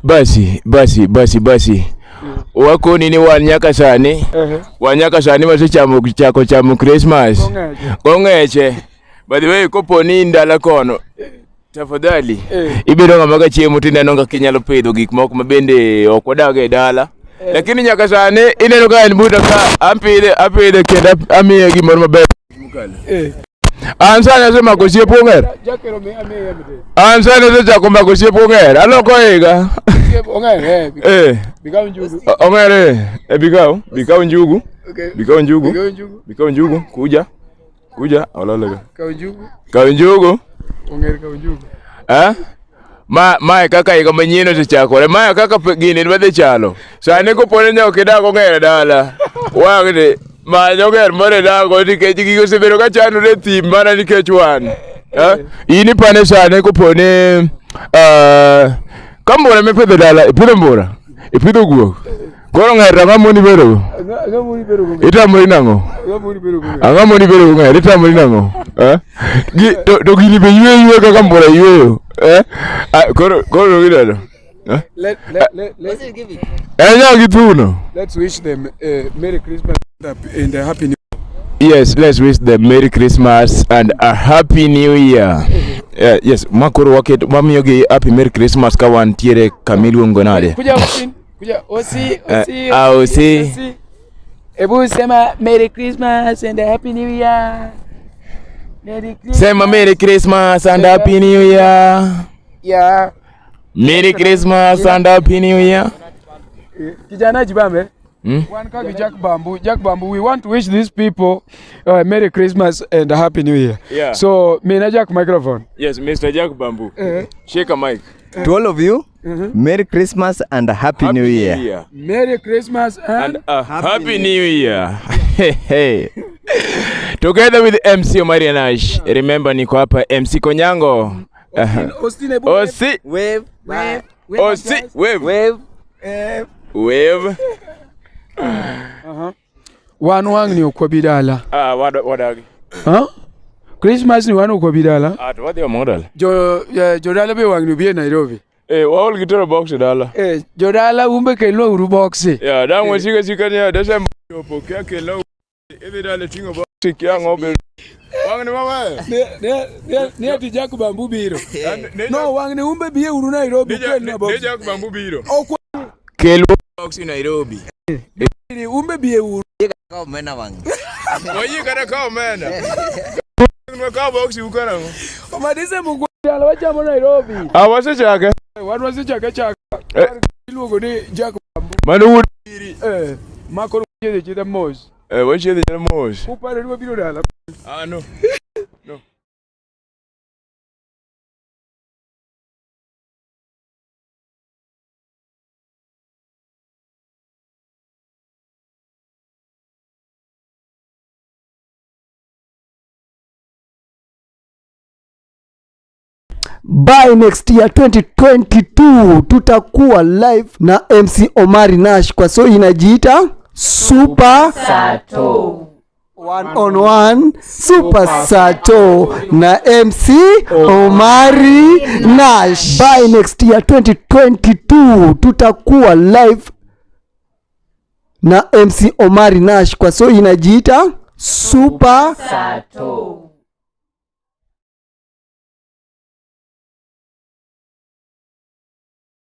Basi, basi, basi, basi. Wakoni ni wan nyaka sani. Wan nyaka sani wasechamo chako chamo Christmas. Kong'eche. By the way, kopo ni in dala kono, tafadhali ibedo ng'ama ka chiemo tineno kaka inyalo pidho gik moko ma bende ok wadag e dala. Lakini nyaka sani ineno ka en buta ka apidhe apidhe kendo amiye gimoro maber. An sani asemako osiep ong'er. An sani asechako mako osiep ong'er. Aloko higa. Eh. Ong'er eh. Eh bikaw, bikaw njugu. Bikaw njugu. Bikaw njugu. Kuja. Kuja, ololego. Kaw njugu. Kaw njugu. Ong'er kaw njugu. Eh? Ma mae kaka higa manyien osechakore. Mae kaka gini dwa dhi chalo. Sani kopo ni ok idak ong'er e dala. Wang'ni many ong'er moro idag nikech gigo osebedo ka chandore e thim mana nikech wan. Eh? In ipane sani kopo ni ka mbura mipidho e dala, ipidho mbura, ipidho guok. Koro ng'er to ang'o moni bedo go? Itamori nang'o? Ang'o moni bedo go ng'er? Itamori nang'o? Eh? Gi, to, to gini be yweyo yweyo kaka mbura yweyo. Eh? Ah, koro koro gineno. Eh? Let, let, let, let, En nyaka gi thuno. let's wish them Merry Christmas and a Happy New Yes, let's wish them Merry Christmas and a Happy New Year. Yeah, yes, ma koro waket wamiyogi Happy Merry Christmas ka wantiere kama iluongo nade? Kuja Austin, kuja Osi, Osi, Ah, Osi. Osi. Ebu sema Merry Christmas and a Happy New Year. Merry Christmas. Sema Merry Christmas and Happy New Year. Yeah. Merry Christmas and Happy New Year. Kijana jibambe. Hmm? Wan kagi Jack Bamboo, Jack Bamboo, we want to wish these people Merry Christmas and a Happy New Year. Yeah. So, mina Jack microphone. Yes, Mr. Jack Bamboo. Shake a mic. To all of you, Merry Christmas and a Happy, New Year. Merry Christmas and, And a Happy, New Year. Hey, hey. Together with MC Omari Nash. Remember niko hapa MC Konyango. Austin, Ebu Osi, Wave, wave, Osi, wave, wave. wave. Wan wang' ni ok wabi dala. Ah, wadagi. Huh? Christmas ni wan ok wabi dala. Ah, to wadhi omo dala. Jo jodala be wang' ni obi e Nairobi. Eh, waol gi tero box e dala. Eh, jodala umbe kelwa uru boxi. Yeah, dang wasika sika ni Desemba chopo kia kelo idhi dala ting'o box kia ng'o be. Wang' ni maber. Ne ati Jack Bamboo biro. No, wang' ni umbe biye uru Nairobi kelna Ne box. Jack Bamboo biro. Ok Kel box e Nairobi. wani umbe biye uru. Wayie kata ka omenda. Nwa box ukarang'o? Omadise mugwa dala wachamo Nairobi. Ah, wasechake. Wan wasechake chaka. Eh. Iluongo ni Jack Bamboo. Mano wuod Eh, ma koro wachiedho chiedha mos. Eh, wachiedho chiedha mos. Uparo ni wabiro dala. Ah, no. No. By next year 2022 tutakuwa live na MC Omari Nash kwa so inajiita Super Sato. One on One Super Sato na MC Omari Nash. By next year 2022 tutakuwa live na MC Omari Nash kwa so inajiita Super Sato.